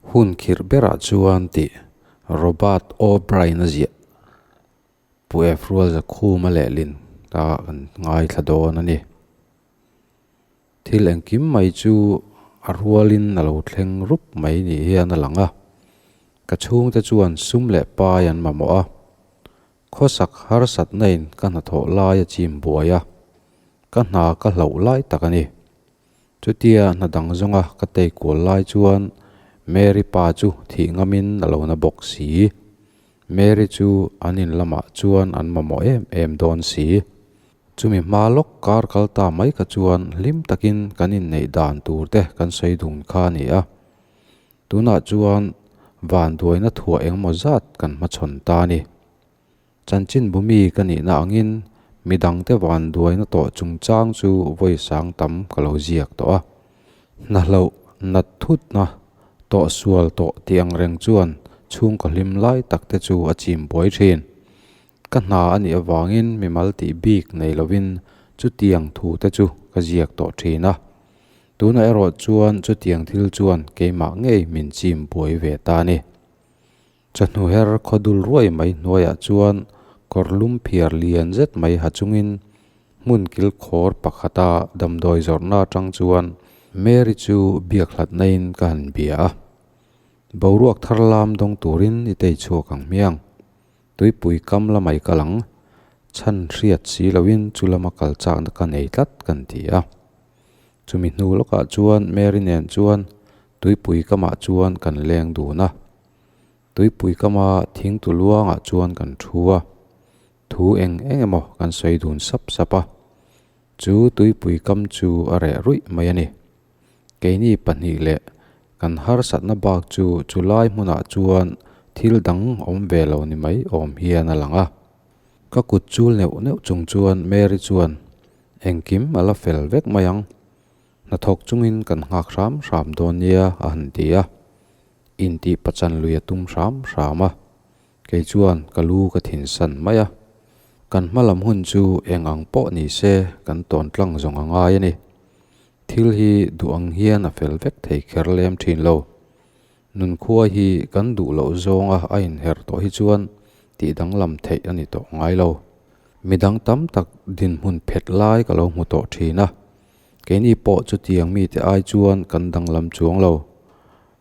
Hun khirh berah chuan tih Robert O'Brien a ziah Pu Efrual Zakhuma lehlin ta kan ngaithla dawn a ni. Thil engkim mai chu a rualin a lo thleng rup mai ni hian a lang a. Ka chhungte chuan sum leh pai an mamawh a. Khawsak harsatna in ka hnathawh lai a chim buai a, ka hna ka hlauh lai tak a ni. Chutia hna dang zawnga ka tei kual lai chuan Mary pa chu thih ngamin a lo na bawk si. Mary chu an in lamah chuan an mamawh em em dawn si. Chumi hma lawk kar kal ta mai kha chuan hlim takin kan inneih dan tur te kan sawi dun kha a ni a. Tunah chuan vanduaina thuah engemaw zat kan hmachhawn ta a ni. Chanchin bumi ka nihna angin midangte vanduaina tawh chungchang chu vawi sang tam ka lo ziak tawh a. Hnahloh nat thutna tawh sual tawh tih ang reng chuan chhungkaw hlim lai tak te chu a chim buai thin. Ka hna a nih avangin mimal tih bik nei lovin chutiang thu te chu ka ziak tawh thin a. Tunah erawh chuan chutiang thil chuan keimah ngei min chim buai ve ta a ni. Chawhnu her khaw dul ruai mai hnuaiah chuan kawr lum phiar lian zet mai ha chungin hmun kil khawr pakhata damdawi zawrhna atang chuan Mary chu biak hlatnain ka han bia a. Boruak thar lam dawng turin i tei chhuak ang hmiang. Tuipui kam lamai kal ang. Chhan hriat si loin chu lama kal chakna ka nei tlat kan ti a. Chumi hnu lawkah chuan Mary nen chuan tuipui kamah chuan kan leng dun a. Tuipui kama thing tu luangah chuan kan thu a, thu eng eng emaw kan sawi dun sap sap a. Chu tuipui kam chu a reh ruih mai a ni. Keini pahnih leh kan harsatna bak chu chulai hmunah chuan thil dang awm ve lo ni mai awm hian a lang a. Ka kut chul neuh neuh chung chuan Mary chuan engkim a la fel vek mai ang. Hnathawk chungin kan nghak hram hram dawn nia a han ti a. Intih pachan lui a tum hram hram a, kei chuan ka lu ka thinsan mai a. Kan hma lam hun chu eng ang pawh ni se kan tawn tlang zawng a ngai a ni. Thil hi duh ang hian a fel vek thei kher lem thin lo. Nunkhua hi kan duh loh zawnga a inher tawh hi chuan tih danglam theih a ni tawh ngai lo. Midang tam tak dinhmun phet lai ka lo hmu tawh thin a. Keini pawh chutiang mite ai chuan kan danglam chuang lo.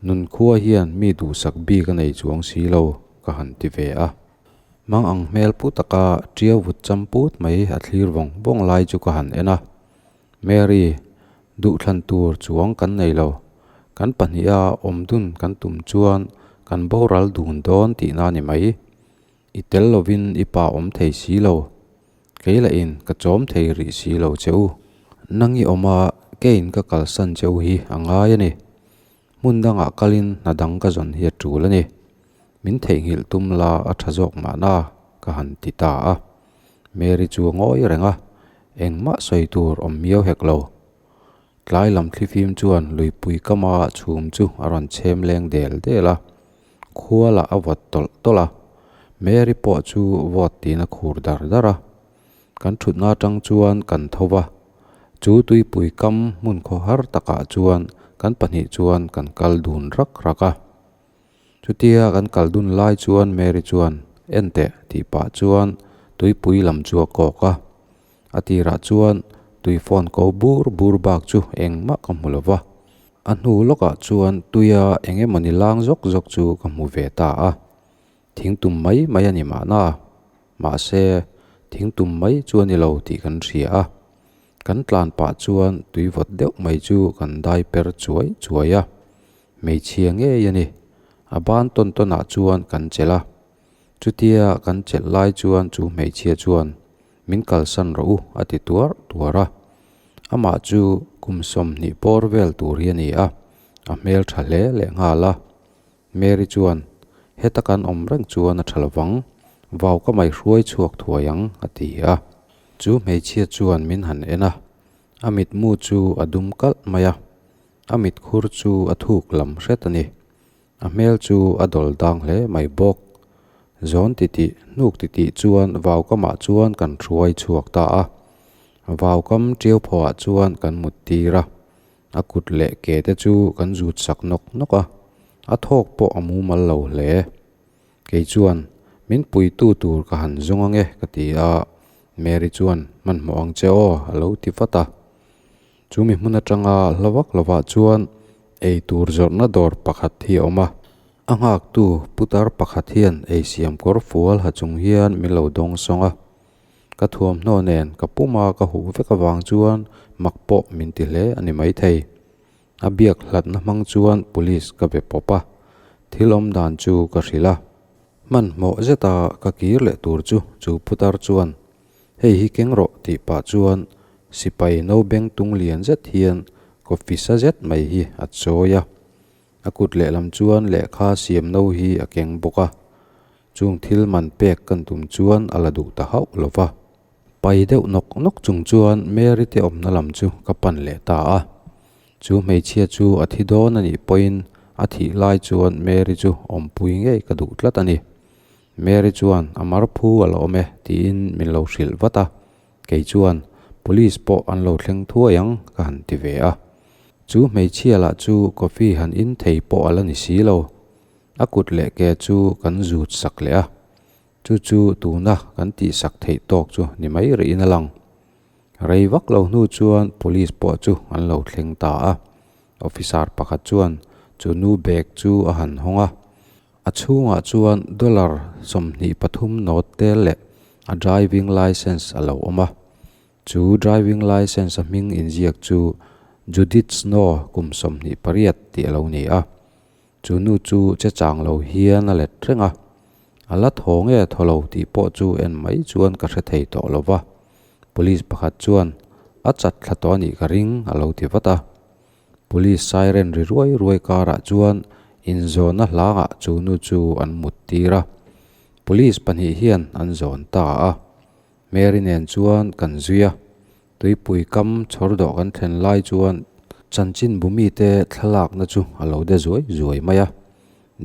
Nunkhua hian mi duhsak bik a nei chuang si lo, ka han ti ve a. Mang ang hmel pu taka ṭiau vut cham put mai a thlir vawng vawng lai chu ka han en a. Mary, duhthlan tur chuang kan nei lo. Kan pahniha awmdun kan tum chuan kan boral dun dawn tihna a ni mai. I tel lovin i pa awm thei si lo. Kei lah in ka chawm thei rih si lo che u. Nang i awm a, keiin ka kalsan che u hi a ngai a ni. Hmun dangah kalin hna dang ka zawn hi a tul a ni. Min theihnghilh tum la a tha zawk mahna ka han ti ta a. Mary chu a ngawi reng a, engmah sawi tur awm miau hek lo. Tlai lam thlifim chuan luipui kama chhum chu a rawn chhem leng del del a. Khua lah a vawt tawlh tawlh a, Mary pawh chu vawt tiin a khur dar dar a. Kan thutna atang chuan kan tho va, chu tuipui kam hmun khaw har takah chuan kan pahnih chuan kan kal dun rak rak a. Chutia kan kal dun lai chuan Mary chuan en teh tih pah chuan tuipui lam chu a kawk a. A tirah chuan tui phone ko bur bur bak chu engmah ka hmu lo va. A hnu lawkah chuan tuia eng emawni lang zawk zawk chu ka hmu ve ta a, thing tum mai mai a ni mahna, mahse thing tum mai chu a ni lo tih kan hria a, kan tlan pah chuan tui vawt deuh mai chu kan dai per chuai chuai a, hmeichhia ngei a ni, a ban tawn tawnah chuan kan chelh a, chutia kan chelh lai chuan chu hmeichhia chuan min kalsan rawh u a ti tuar tuar a. Amah chu kum 20 pawr vel tur hi a ni a, a hmel tha hle leh nghal a. Mary chuan, Heta kan awm reng chuan a tha lovang, vau ka mai hruai chhuak thuai ang, a ti a. Chu hmeichhia chuan min han en a, a mitmu chu a dum kalh mai a, a mitkhur chu a thuk lam hret a ni. A hmel chu a dawl dang hle mai bawk. Zawn titih, hnuk titih chuan vaukamah chuan kan hruai chhuak ta a. Vaukam ṭiau phawhah chuan kan mut tir a. A kut leh ke te chu kan zut sak nawk nawk a. A thawk pawh a mumal lo hle. Kei chuan, Min puitu tur ka han zawng ange ka ti a, Mary chuan, Hmanhmawh ang che aw a lo ti vat a. Chu mi hmun atanga hla vak lovah chuan ei tur zawrhna dawr pakhat hi a awm a. A nghaktu putar pakhat hian ei siam kawr fual ha chung hian min lo dawng sawng a. Ka thuamhnaw nen ka puma ka huh vek avang chuan mak pawh min ti hle a ni maithei. A biak hlatna hmang chuan police ka be pawp a, thil awm dan chu ka hrilh a. Hmanhmawh zeta ka kir leh tur chu chu putar chuan Hei hi keng rawh tih pah chuan sipai no beng tung lian zet hian coffee sa zet mai hi a chawi a. A kut lehlam chuan lehkha siam no hi a keng bawk a. Chung thil man pek kan tum chuan a la duh ta hauh lo va. Pai deuh nawk nawk chung chuan Mary te awmna lam chu ka pan leh ta a. Chu hmeichhia chu a thi dawn a nih pawhin a thih lai chuan Mary chu awmpui ngei ka duh tlat a ni. Mary chuan a mar phu a la awm e tiin min lo hrilh vat a, kei chuan Police pawh an lo thleng thuai ang ka han ti ve a. Chu hmeichhia lah chu coffee han in thei pawh a la ni si lo. A kut leh ke chu kan zut sak leh a, chu chu tuna kan tihsak theih tawk chu ni mai rihin a lang. Rei vak lo hnu chuan Police pawh chu an lo thleng ta a, Officer pakhat chuan chu nu bag chu a han hawng a. A chhungah chuan dollar 23 note tel leh a driving licence a lo awm a. Chu driving licence a hming inziak chu Judith Snow kum 28 tih a lo ni a. Chu nu chu che chang lo hian a let reng a. A la thaw nge thaw lo tih pawh chu en mai chuan ka hre thei tawh lo va. Police pakhat chuan a chat thla tawh a nih ka ring a lo ti vat a. Police siren ri ruai ruai karah chuan inzawnna hlangah chu nu chu an mut tir a, police pahnih hian an zawn ta a. Mary nen chuan kan zui a, tuipui kam chhawr dawh kan thlen lai chuan chanchin bu mite thlalakna chu a lo de zuai zuai mai a.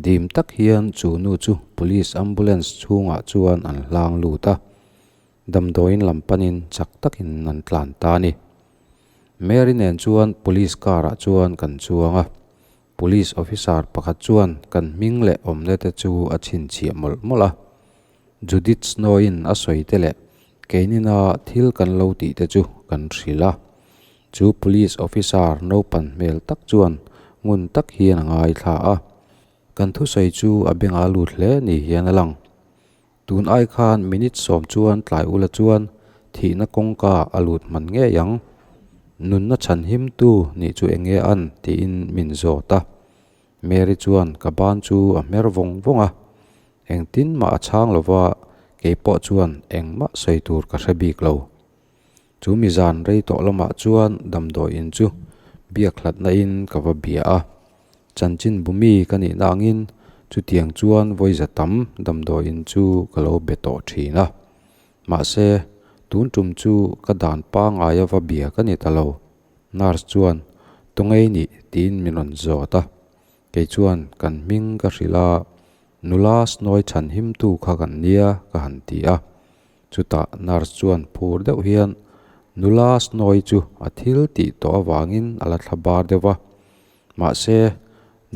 Dim tak hian chu nu chu police ambulance chhungah chuan an hlang lut a, damdawiin lam panin chak takin an tlan ta a ni. Mary nen chuan police car ah chuan kan chuang a, police officer pakhat chuan kan hming leh awmna te chu a chhinchhiah mawlh mawlh a. Judith Snow-in a sawi te leh keinina thil kan lo tih te chu kan hrilh a. Chu police officer naupan hmel tak chuan ngun tak hian a ngaithla a, kan thusawi chu a beng a lut hle ni hian a lang. Tun ai khan minute sawm chuan tlai ula chuan thihna kawngka a lut hman ngei ang. Nunna chhan himtu nih chu eng nge an tiin min zawt a. Mary chuan ka ban chu a hmer vawng vawng a. Engtin mah a chhang lova keipawh chuan engmah sawi tur ka hre bik lo. Chu mi zan rei tawh lamah chuan damdawiin chu biak hlatna in ka va bia a, chanchin bu mi ka nihna angin chutiang chuan vawiza tam damdawiin chu ka lo be tawh thin a. Mahse, tun tum chu ka dan pangaia va bia ka ni ta lo. Nurse chuan, Tawngei nih tiin min rawn zawt a. Kei chuan kan hming ka hrilh a, nula Snowy chhanhimtu kha kan nia ka han ti a. Chutah nurse chuan phur deuh hian nula Snowy chu a thil tih tawh avangin a la thla bar deuh va, mahse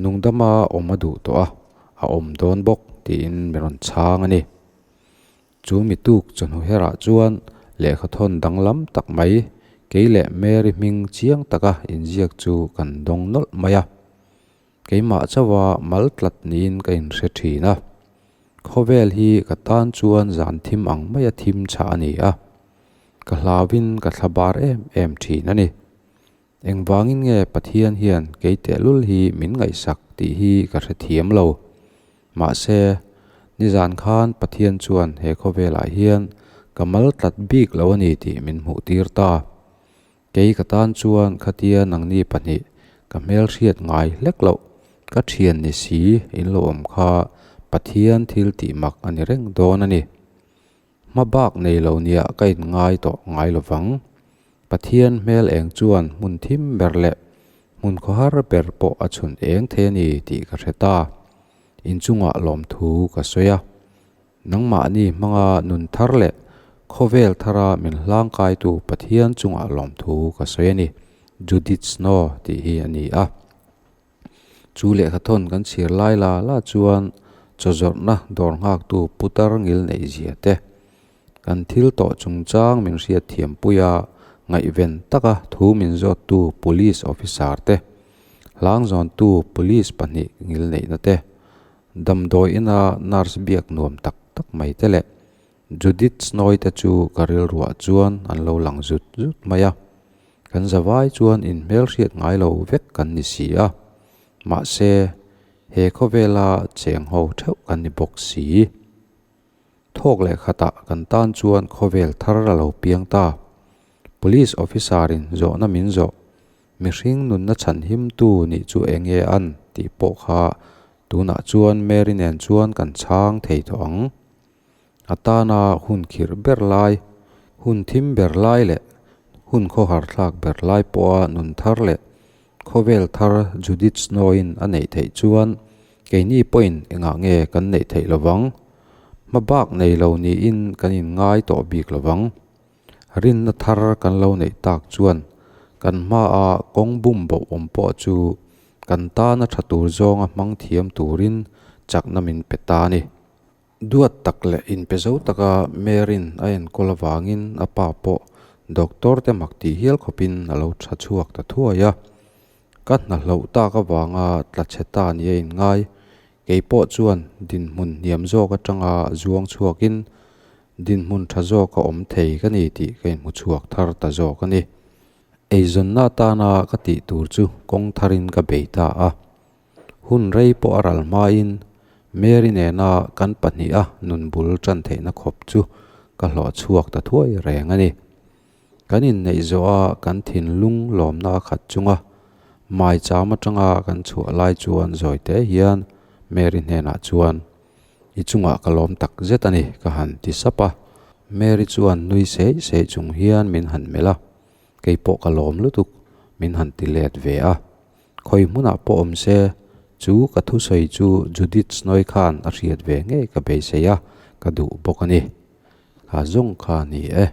nungdama awm a duh tawh a, a awm dawn bawk tiin min rawn chhang a ni. Chu mi tuk chawhnu herah chuan lehkhathawn danglam tak mai kei leh Mary hming chiang taka inziak chu kan dawng nawlh mai a. Keimah chauha mal tlat niin ka inhre thin a. Khawvel hi ka tan chuan zan thim ang maia thim chhah a ni a. Ka hlauin ka thla bar em em thin a ni. Engvangin nge Pathian hian kei tehlul hi min ngaihsak tih hi ka hre thiam lo. Mahse, nizan khan Pathian chuan he khawvelah hian ka mal tlat bik lo a ni tih min hmuh tir ta. Kei ka tan chuan khatia nangni pahnih ka hmelhriat ngai hlek loh, ka thian ni si in lo awm kha Pathian thil tih mak a ni reng dawn a ni. Hma bak nei lo nia ka inngai tawh ngai lo vang. Pathian hmel eng chuan hmun thim ber leh hmun khawhar ber pawh a chhun eng thei a ni tih ka hre ta. Inchungah lawmthu ka sawi a. Nangmahni hmanga nun thar leh khawvel thara min hlangkaitu Pathian chungah lawmthu ka sawi a ni, Judith Snow tih hi a ni a. Chu lehkhathawn kan chhir lai la la chuan chaw zawrhna dawr nghaktu putar ngil neih zia te, kan thil tawh chungchang min hriat thiampuia ngaihven taka thu min zawttu Police Officer te, hlangzawntu Police pahnih ngil neihna te, damdawi ina nurse biak nuam tak tak mai te leh Judith Snoy te chu ka rilruah chuan an lo lang zut zut mai a, kan zavai chuan inhmelhriat ngai lo vek kan ni si a, mahse he khawvela cheng ho theuh kan ni bawk si. Thawk leh khatah kan tan chuan khawvel thar a lo piang ta. Police officer in zawhna min zawh, mihring nunna chhanhimtu nih chu eng nge an tih pawh kha tunah chuan Mary nen chuan kan chhang thei tawh ang. A tana hun khirh ber lai, hun thim ber lai leh hun khawhar thlak ber lai pawha nun thar leh khawvel thar Judith Snow-in a neih theih chuan keini pawhin engah nge kan neih theih lovang? Hma bak nei lo niin kan inngai tawh bik lovang. Rinna thar kan lo neih tak chuan kan hmaa kawng bum boh awm pawh chu kan tana tha tur zawnga hmang thiam turin chakna min pe ta a ni. Duat tak leh inpe zo taka Mary'n a enkawl avangin a pa pawh doctor te mak tih hial khawpin a lo tha chhuak ta thuai a. Ka hna hloh tak avanga tla chhe ta ni a inngai. Kei pawh chuan dinhmun hniam zawk atanga zuang chhuakin dinhmun tha zawk a awm thei ka ni tih ka inhmu chhuak thar ta zawk a ni. Eizawnna atana ka tih tur chu kawng tharin ka bei ta a. Hun rei pawh a ral hmain Mary nena kan pahniha nun bul tan theihna khawp chu ka hlawh chhuak ta thuai reng a ni. Kan inneih zawha kan thinlung lawmna a khat chunga maicham atanga kan chhuah lai chuan zawi te hian Mary hnenah chuan, I chungah ka lawm tak zet a ni ka han ti sap a. Mary chuan nui seih seih chung hian min han melh a, kei pawh ka lawm lutuk min han ti let ve a. Khawi hmunah pawh awm se, chu ka thusawi chu Judith Snoy khan a hriat ve ngei ka beisei a, ka duh bawk a ni. Kha zawng kha ni e.